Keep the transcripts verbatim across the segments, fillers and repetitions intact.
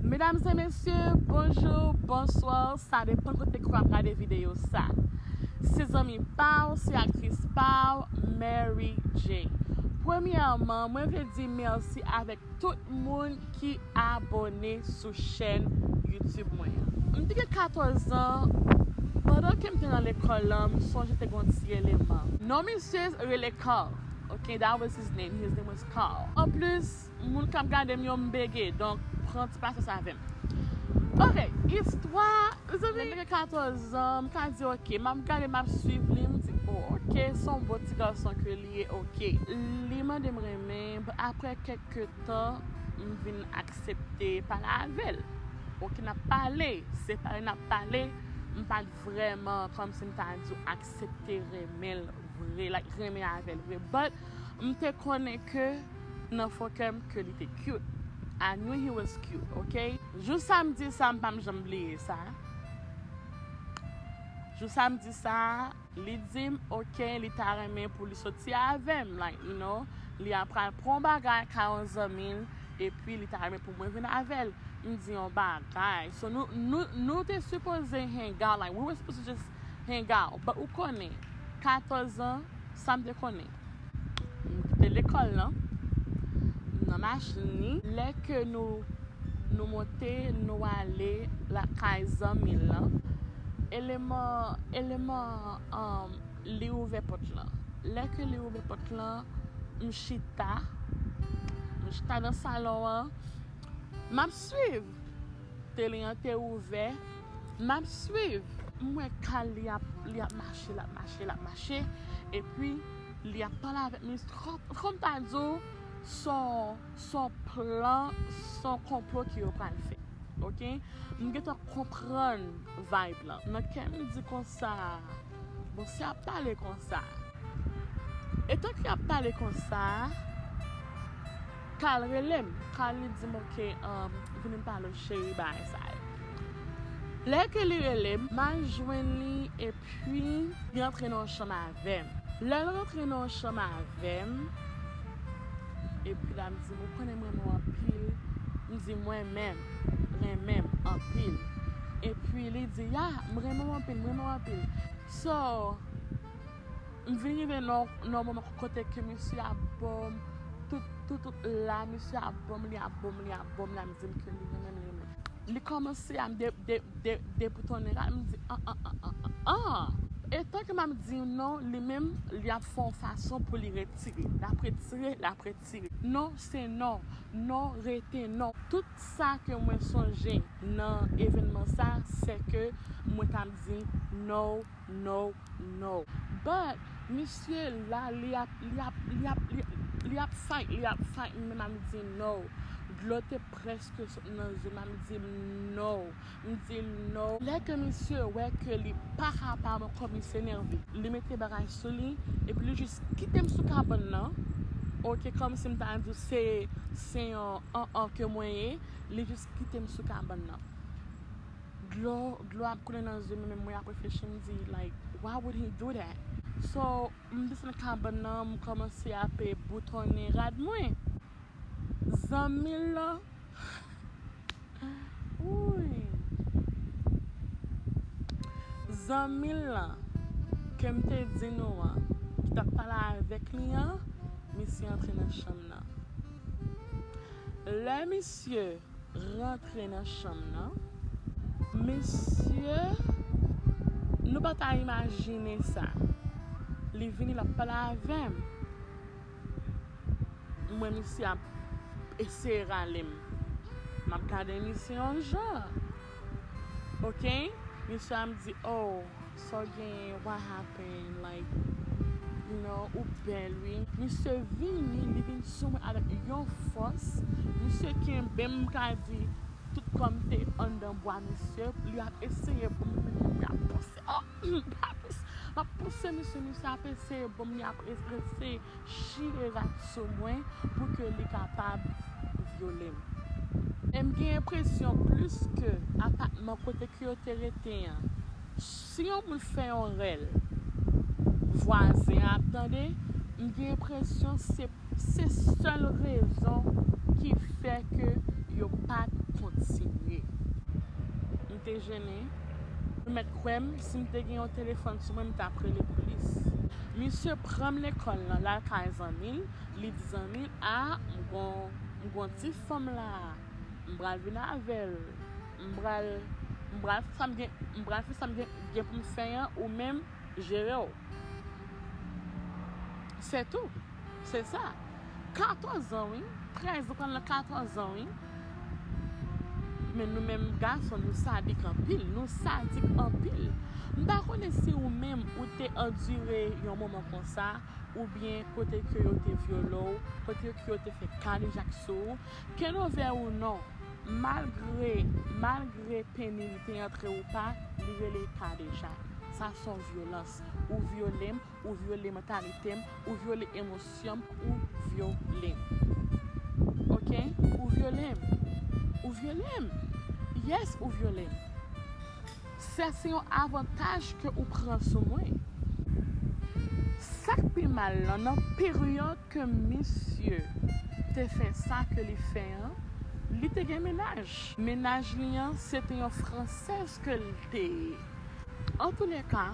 Medam e mesye, bonjou, bonswa, sa depann kote ke w ap gade videyo sa. Se zanmi pa w, se aktris pa w, Mary J. Premyèman, mwen vle di mèsi avèk tout moun ki abòne sou chèn YouTube mwen an. M te gen katòz an, pandan ke m te nan lekòl lan, m sonje te gen yon ti eleman. Non misye rele Carl. Ok, that was his name. His name was Carl. Anplis, moun k ap gade m yo, m bege. Donk, pran ti pasyans avè m. Ok, istwa, zanmi, m gen katòz an, m ka di, ok, m ap gade, m ap swiv li, m di, oh, ok, se yon bon ti gason ke li ye, ok. Li mande m renmen, but apre kèk tan, m vin aksepte pale avè l. Ok, n ap pale, se pale n ap pale, m pa t vrèman, kòmsi m ta di w, aksepte renmen l vre, like, renmen avè l vre. But, m te konnen ke nan fon kè m ke li te cute. I knew he was cute, ok? Jou sa m di sa, m pa m janm bliye sa. Jou sa m di sa, li di m, ok, li ta renmen pou li soti avè m, like, you know, li ap pral pran yon bagay ka yon zanmi l, epi li ta renmen pou mwen vin avè l. M di yon bagay. So, nou, nou, nou te sipoze hang out, like, we were supposed to just hang out. But ou konnen, katòz an, sa m te konnen. M kite lekòl lan, m nan machin li. Lè ke nou, nou monte, nou ale lakay zanmi l lan, eleman, eleman, um, li ouvè pòt lan. Lè ke li ouvè pòt lan, m chita, m chita nan salon an, m ap swiv. Tele an te ouvè, m ap swiv. M wè Carl li ap, li ap mache, l ap mache, l ap mache. Epi, li ap pale avèk m. Kòm, kòm ta di w, se yon, se yon plan, se yon konplo ke yo pral fè. Ok? M gentan konprann vibe lan. Nan kè m, m di konsa, bon, si y ap pale konsa. Etan ke y ap pale konsa, Carl rele m. Carl li di m, ok, um, vini m pale w cheri, bagay sa yo. Lè ke li rele m, m al jwenn li epi li antre nan yon chanm avè m. Lè l rantre nan yon chanm avè m, epi la m di m, ou konnen m renmen w anpil. M di mwen menm, renmen m anpil. Epi li di, ya, m renmen w anpil, m renmen w anpil. So, m vin rive nan, nan yon moman kote ke misye ap ban m tout, tout, tout la, misye ap ban m, li ap ban m, li ap ban m, la m di l ke li renmen m, li renmen m. Li kòmanse a m de, de, de, deboutonnen rad, m di, an, an, an, an, an, an. Etan ke m ap di non, li menm, li ap fè yon fason pou li retire. L ap retire, l ap retire. Non, se non. Non, rete non. Tout sa ke mwen sonje nan evènman sa, se ke mwen t ap di no, no, no. But, misye la, li ap, li ap, li ap, li, li ap fight, li ap fight, men m ap di no. Dlo te prèske sot nan zye m, m ap di no. M di l no. Lè ke misye wè ke li pa kapab ankò, misye enève. Li mete bagay sou li, epi li jis kite m sou kabann nan. Ok, kòmsi m ta di w se, se yon an an ke mwen ye, li jis kite m sou kabann nan. Dlo, dlo ap koule nan zye m, men mwen ap reflechi, m di, like, why would he do that? So, m desann kabann nan, m kòmanse ap boutonnen rad mwen. Zanmi l lan, wouyy. Zanmi l lan, ke m te di nou an, ki t ap pale avèk li an, misye antre nan chanm nan. Lè misye rantre nan chanm nan. Mesye, nou pa ta imajine sa. Li vini, l ap pale avè m. M wè misye ap eseye rale m. M ap gade misye yon jan. Ok? Misye a m di, oh, sa w genyen, what happened? Like, you know, ou bèl, wi. Misye vini, li vin sou mwen avèk yon fòs. Misye kenbe m, m ka di, tout kò m te anndan bwa misye. Li ap eseye pou m, li ap pouse. Oh, m ap pouse, m ap pouse misye, misye ap eseye pou m, li ap eseye chire rad sou mwen pou ke li kapab vyole m. E m gen enpresyon plis ke apatman kote ke yo te rete an, si yon moun fè yon rèl, vwazen an ap tande, m gen enpresyon se, se sèl rezon ki fè ke yo pa t kontinye. Te jennen. Ou mèt kwè m, si m te gen yon telefòn sou mwen, m t ap rele polis. Misye pran m lekòl lan, l al kay zanmi l, li di zanmi l, a, m gon, m gon ti fanm la, m pral vin avè l, m pral, m pral fè sa m gen, m pral fè sa m gen, gen pou m fè an, ou menm, jere w. Se tou. Se sa. Katòz an, wi. Trèz an, pral nan katòz an, wi. Men nou menm gason, nou sadik anpil. Nou sadik anpil. M pa konnen si ou menm ou te andire yon moman konsa, oubyen kote ke yo te vyole w, kote ke yo te fè kadejak sou ou. Kenn ovè ou non. Malgre, malgre Penny li te antre ou pa, li rele kadejak. Sa se yon vyolans. Ou vyole m, ou vyole mantalite m, ou vyole emosyon m, ou vyole m. Oke? Ou vyole m. Ou vyole m. Yes, ou vyole m. Sa se yon avantaj ke ou pran sou mwen. Sa k pi mal lan, nan peryòd ke misye te fè sa ke li fè an, li te gen mennaj. Mennaj li an, se te yon fransèz ke l te ye. Antouleka,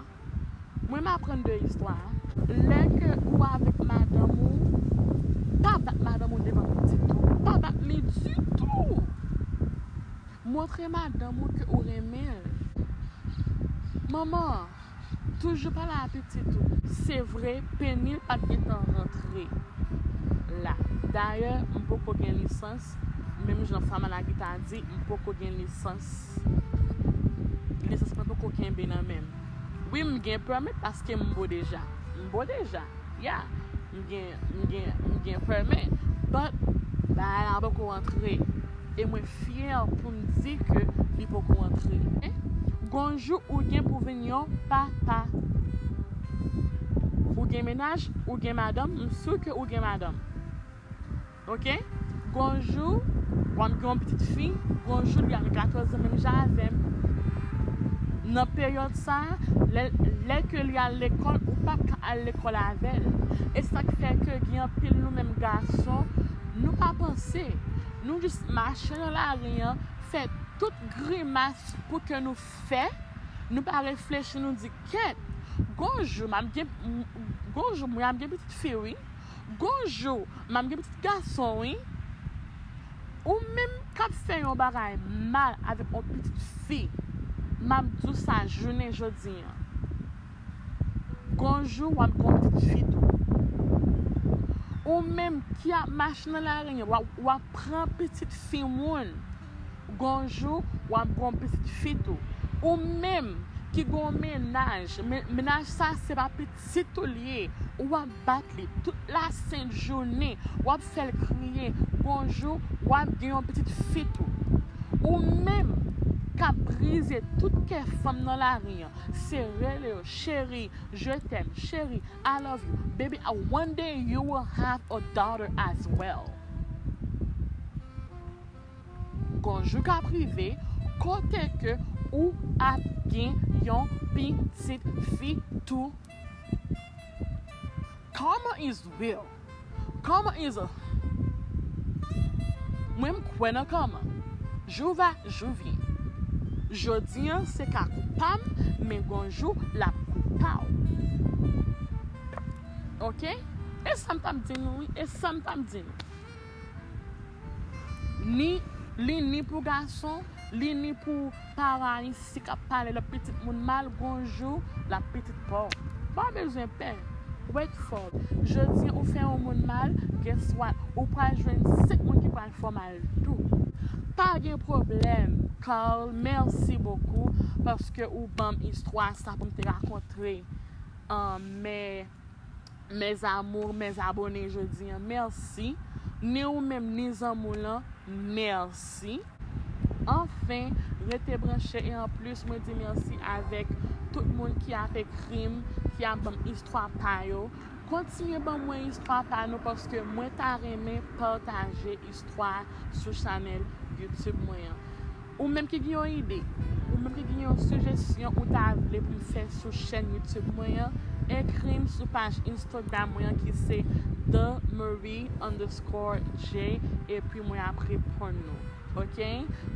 mwen m aprann de istwa a. Lè ke ou avèk madanm ou, pa bat madanm ou devan pitit ou. Pa bat li ditou. Montre madanm ou ke ou renmen l. Manman, toujou pale a pitit ou. Se vre, Penny pa t gentan rantre la. Dayè, m poko gen lisans. Menm jan Famalagita di, m poko gen lisans. Lisans mwen poko kenbe nan men m. Wi, m gen pèmèt paske m bo deja. M bo deja. Yeah, m gen, m gen, m gen pèmèt. But, bagay la poko antre. E mwen fyè pou m di ke li poko antre. Gon jou ou gen pou vin yon papa. Ou gen mennaj, ou gen madanm, m si ke ou gen madanm. Oke? Gon jou, w ap gen yon pitit fi, gon jou li al katòz an menm jan avè m. Nan peryòd sa a, lè, lè ke li al lekòl, ou p ap ka al lekòl avè l. E sa k fè ke gen anpil nou menm gason, nou pa panse. Nou jis mache nan lari an, fè tout grimas pou ke nou fè, nou pa reflechi, nou di, kèt, gon jou, m ap gen, gon jou, mwen ap gen pitit fi, wi. Gon jou, m ap gen pitit gason, wi. Ou menm k ap fè yon bagay mal avèk yon pitit fi, m ap di w sa jounen jodi an. Gon jou, w ap gen yon pitit fi tou. Ou menm ki ap mache nan lari an, w ap, w ap pran pitit fi moun. Gon jou, w ap gen yon pitit fi tou. Ou menm ki gen yon mennaj, men-, mennaj sa se pa pitit ou li ye, ou ap bat li tout lasent jounen, w ap fè l kriye. Gon jou, w ap gen yon pitit fi tou. Ou menm k ap brize tout kè fanm nan lari an, se rele yo, cheri, je t'aime, cheri, I love you, baby, I, one day you will have a daughter as well. Gon jou k ap rive, kote ke ou ap gen yon pitit fi tou. Karma is real. Karma is a, mwen m kwè nan karma. Jou va, jou vyen. Jodi an se ka kou pa m, men gon jou l ap kou pa w. Oke? E sa m t ap di nou, wi. E sa m t ap di nou. Ni, li ni pou gason, li ni pou paran isi k ap pale lòt pitit moun mal, gon jou, l ap pitit pa w. Pa bezwen pè. Wait for. Jodi an ou fè yon moun mal, guess what? Ou pral jwenn senk moun ki pral fè w mal tou. Pa gen pwoblèm, Carl. Merci beaucoup paske ou ban m istwa sa pou m te rakonte. An, men Mes amours, mes abonnés, jodi an, mèsi. Ni ou menm, ni zanmi w lan, mèsi. Anfen, rete branche e anplis, mwen di mèsi avèk tout moun ki ap ekri m, ki ap ban m istwa pa yo. Kontinye ban mwen istwa pa nou paske mwen ta renmen pataje istwa sou chanèl YouTube mwen an. Ou menm ki gen yon ide, ou menm ki gen yon sijesyon ou ta vle pou m fè sou chèn YouTube mwen an, ekri m sou paj Instagram mwen an ki se the marie underscore j, epi mwen ap reponn nou. Ok?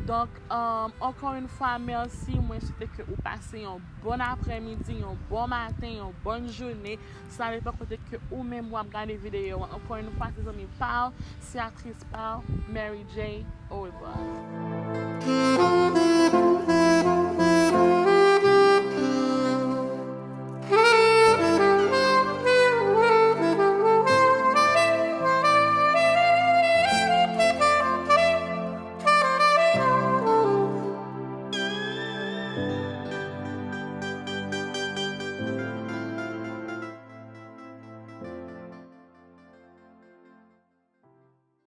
Donk, um, encore une fois, mèsi. Mwen swete ke ou pase yon bon aprèmidi, yon bon maten, yon bon jounen. Sa depann kote ke ou menm w ap gade videyo an. Encore une fois, se zanmi pa w, se aktris pa w, Mary J. Au revoir.